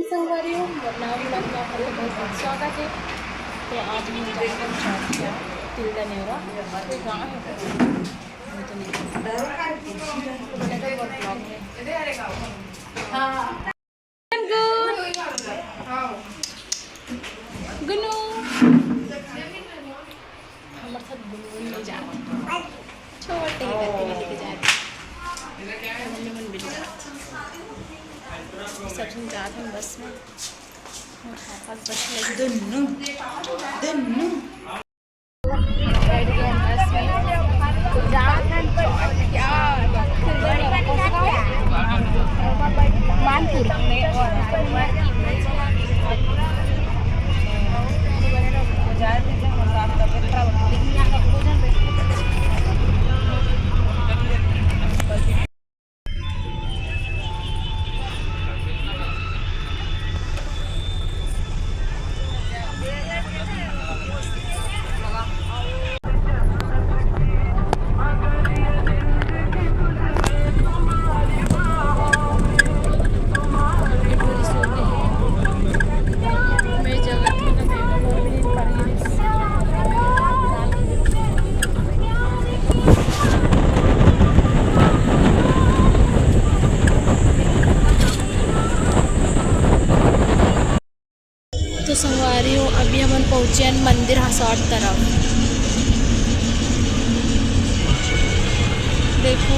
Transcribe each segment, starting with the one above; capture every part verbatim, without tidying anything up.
संगवारी हो, मोर नवा vlog में आप सबके बहुत बहुत स्वागत है। तो आज हम जा रहे हैं चौथिया, तिल्दा नेवरा। कोई गाँव है? वो तो नहीं। बनेगा मोर vlog में। गुनू। हमर साथ गुनगुन नहीं जात। छोटे ही करके नहीं लेके जात। मम्मी मन भी नहीं जात। सब झन जात हन बस में। मोर पापा के बस लगे। दुन्नू, दुन्नू। बैठ गए हम बस में। जात हन मानपुर। तो संगवारी हो, अभी हमन पहुँचे हन मंदिर हसौद तरफ। देखो,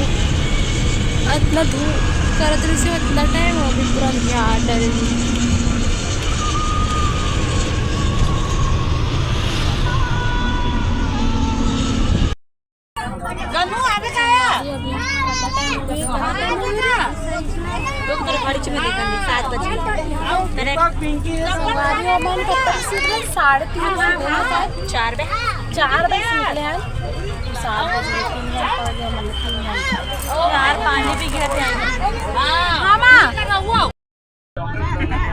अतना धूप करत रहिस हे, अतना टाइम, अभी पूरा अंधियार डरे हे। गनू, आबे का या? रुक, रुक, घड़ी चुमे देखन दे, सात बजे। अरे, संगवारी हो, हमन कब तक सीधे साढ़े तीन बजे निकले हन। चार बजे। चार बजे से निकले हन। सात बजे, तीन घंटा हो गया, मतलब, तीन घंटा। यार, पानी भी गिरत हे। हाँ, माँ।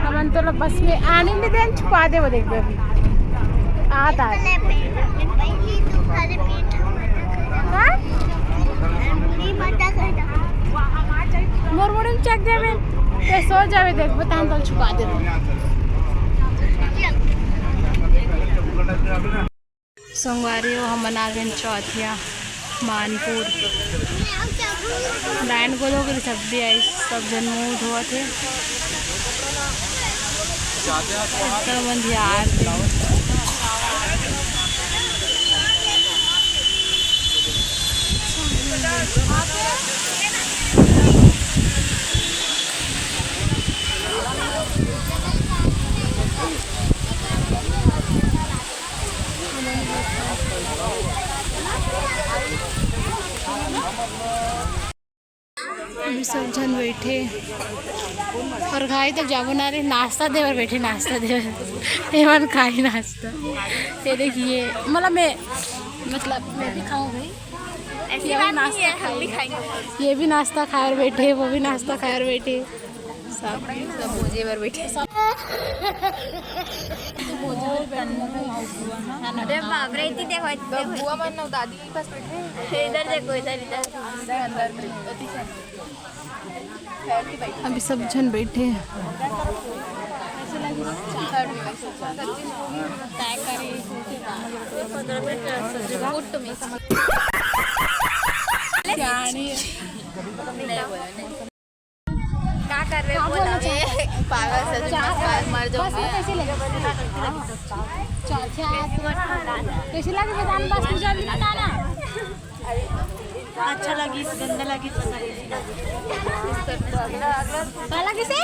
हमन तोला बस में आने नहीं देन, छुपा देबो, देखबे अभी। आ, आ। हाँ? मोर मुड़ी में चेक देबे, ते सो जाबे, देखबो, तहन तोला छुपा देबो। संगवारी हो, हमन आ गेन चौथिया मानपुर। लाइन गोल हो गई, सब भी आई, सब झन मुंह धोवत हे। सब अंधियार हे। अभी सब झन बैठे और खाई तो जाबो ना रे, नाश्ता देवर बैठे, नाश्ता देवर। एमन खाई नाश्ता। ये देखिए, मतलब मैं, मतलब मैं भी खाऊं भाई। ऐसी ये भी बात नहीं नाश्ता है, हम भी खाई। खाएंगे। ये भी नाश्ता खाए और बैठे, वो भी नाश्ता खाए और बैठे। सब, सब भोजे बर बैठे। अरे बाप रे, इतनी देखो, इतनी देखो। बुआ मन और दादी के पास बैठे। इधर देखो, इधर, इधर। अंदर में। अभी सब झन बैठे हैं। गुड टू मी। क्या कर रहे हो? बोला बे, पागल से, मर जाऊंगी। कैसे लगे? कैसे लगे? बता ना। अच्छा लगिस, गंदा लगिस, पता नहीं। का लगिस हे?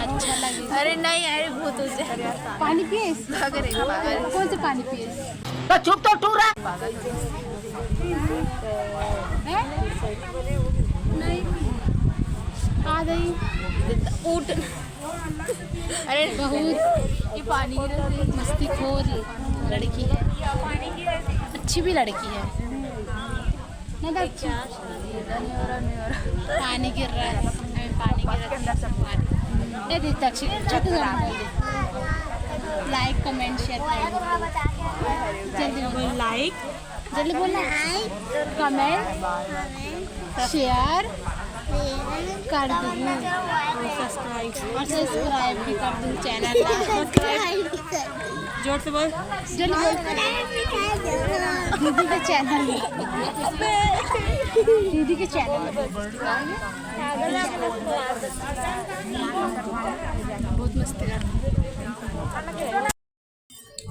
अच्छा लगिस। अरे नहीं, अरे भूत उसे। पानी पिएस? भाग रे, पागल। कौन से पानी पिएस? तो चुप तो टूरा। हैं? नहीं। आ गई। उठ। अरे बहुत ये पानी गिरा थे। मस्तीखोर लड़की है, अच्छी भी लड़की है। ना तो अच्छी। पानी गिर रहा है, पानी गिर रहा है। ये देखता अच्छी, छोटी सी बोल दे। लाइक, कमेंट, शेयर कर। जल्दी बोल। लाइक, जल्दी बोलना। Comment, share. कर दू और सब्सक्राइब, और सब्सक्राइब भी कर दू चैनल ला। जोर से बोल। जोर से बोल। दीदी के चैनल, दीदी के चैनल। बहुत मस्त है।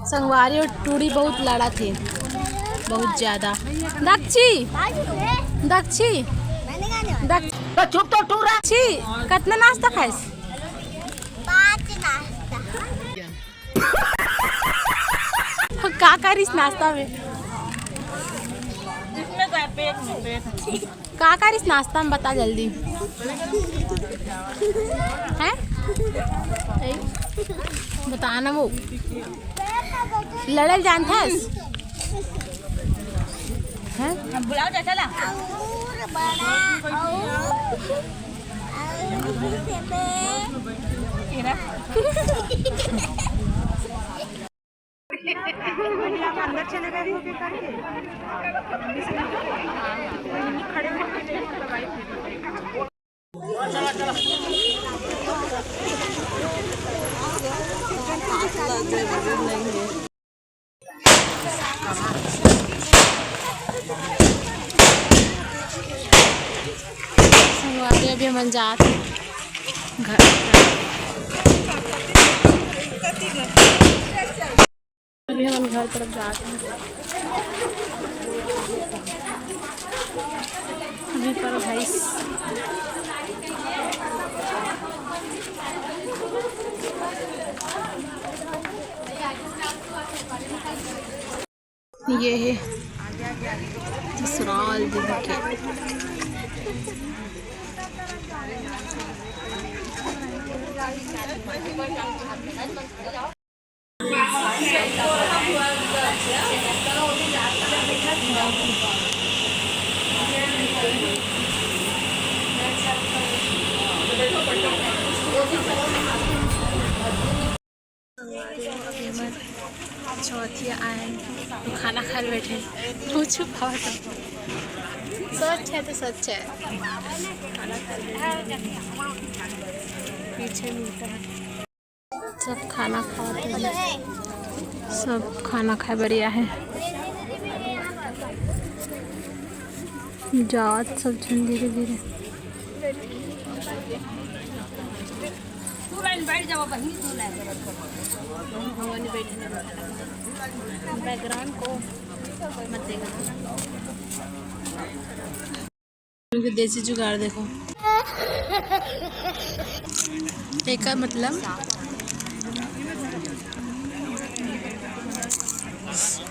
संगवारी और टूरी बहुत लड़त हे, बहुत ज्यादा। दक्षी, दक्षी, दक्षी, तो चुप तो टूरा। दक्षी, कतना नाश्ता खाइस? पाँच नाश्ता। का करिस नाश्ता में? इसमें का पेट में पेट। का करिस नाश्ता में, बता जल्दी। हैं? बता ना वो। लड़ल जानथस? हैं? अब बुलाओ चाचा ला। अंदर चले गए थे करके। खड़े होके दवाई। संगवारी, अभी हमन जात हन घर। अभी हमन घर तरफ जात हन। अभी पर भाई ये है ससुराल दीदी के। अभी हमन चौथिया आए तो खाना खाए बैठे, कुछ खावा तो सच है, तो सच है। खाना खाए बैठे, पीछे मिलता है। सब खाना खावत हे, सब खाना खाए बर आए हे। जावत सब झन धीरे धीरे। तू लाइन बैठ जावा बहिनी, तू लाइन। बैकग्राउंड को मत देखना। उनके देसी जुगाड़ देखो। एकर मतलब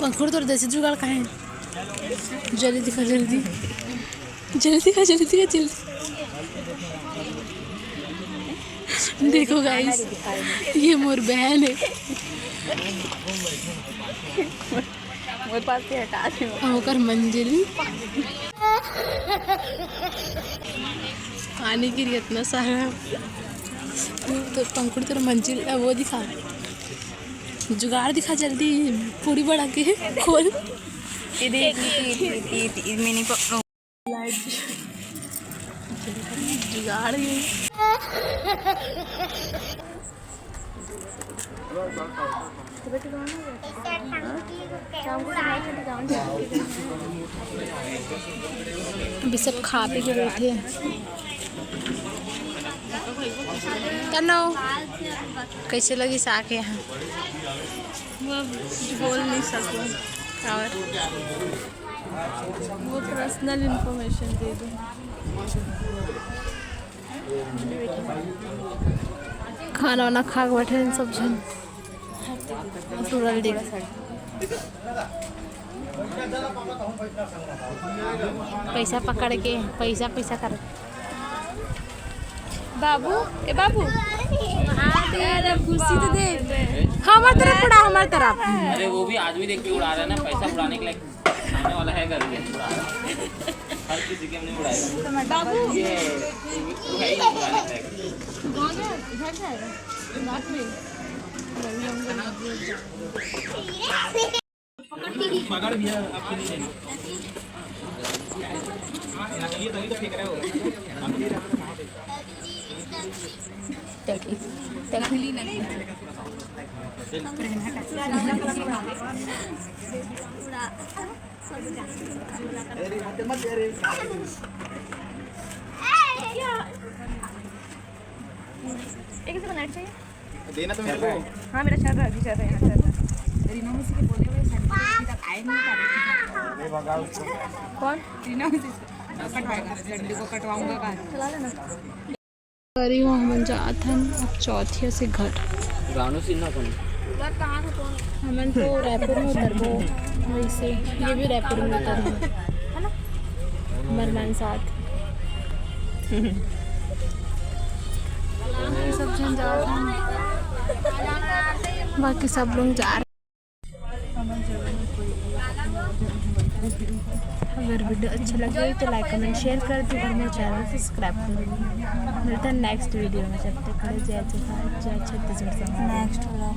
पंखुड़, तोर देसी जुगाड़ काहे? जल्दी दिखा, जल्दी, जल्दी दिखा, जल्दी दिखा, जल्दी। देखो गाइस, ये मोर बहन है। मोर पास से हटा दे। अउ ओकर मंजिल। पानी गिरी इतना सारा। तो पंखुड़, तोर मंजिल, अ, वो दिखा। जुगाड़ दिखा जल्दी। पूड़ी बना के खोल। ये देख, ये, ये, ये, ये, ये, मैंने पकड़ो। लाइट जुगाड़ ये। अभी सब खा पी के बैठे हैं। तनो, कैसे लगिस आके यहाँ? वो बोल नहीं सकूँ। और वो पर्सनल इन्फॉर्मेशन दे दूँ। खाना वाना खा के बैठे हैं सब झन। पूरा लेडीज। पैसा पकड़ के, पैसा, पैसा कर। बाबू, ए बाबू। अरे, खुशी तो दे। हमार तरफ उड़ा, हमार तरफ। अरे, वो भी आदमी देख के उड़ा रहा है ना, पैसा उड़ाने के लिए। सामने वाला है घर में, उड़ा रहा है। हर किसी के हमने उड़ाया। बाबू। ये, ये, ये, ये, ये, ये, ये, ये, ये, ये, ये, ये, ये, ये, ये, ये, ये, एक से बनाना चाहिए। देना तो मेरे को। हाँ, मेरा चल रहा है, अभी चल रहा है, यहाँ चल रहा है। रीना मौसी के बोले हुए संडे को अभी तक आए नहीं, कौन? रीना मौसी कटवाएगा, संडे को कटवाऊंगा बाल। चला लेना। अरे, वो हमन जात हन अब चौथिया से घर। रानू सिन्हा कौन? हमन तो रायपुर में उतरबो, वैसे ये भी रायपुर में उतरबो, है ना? हमारे मन साथ। सब झन जात हन, बाकी सब लोग जा रहे। अगर वीडियो अच्छा लगे तो लाइक, कमेंट, शेयर कर दो और मेरे चैनल सब्सक्राइब कर दो। मिलते हैं नेक्स्ट वीडियो में, जब तक के लिए जय जोहार, जय छत्तीसगढ़। Next vlog.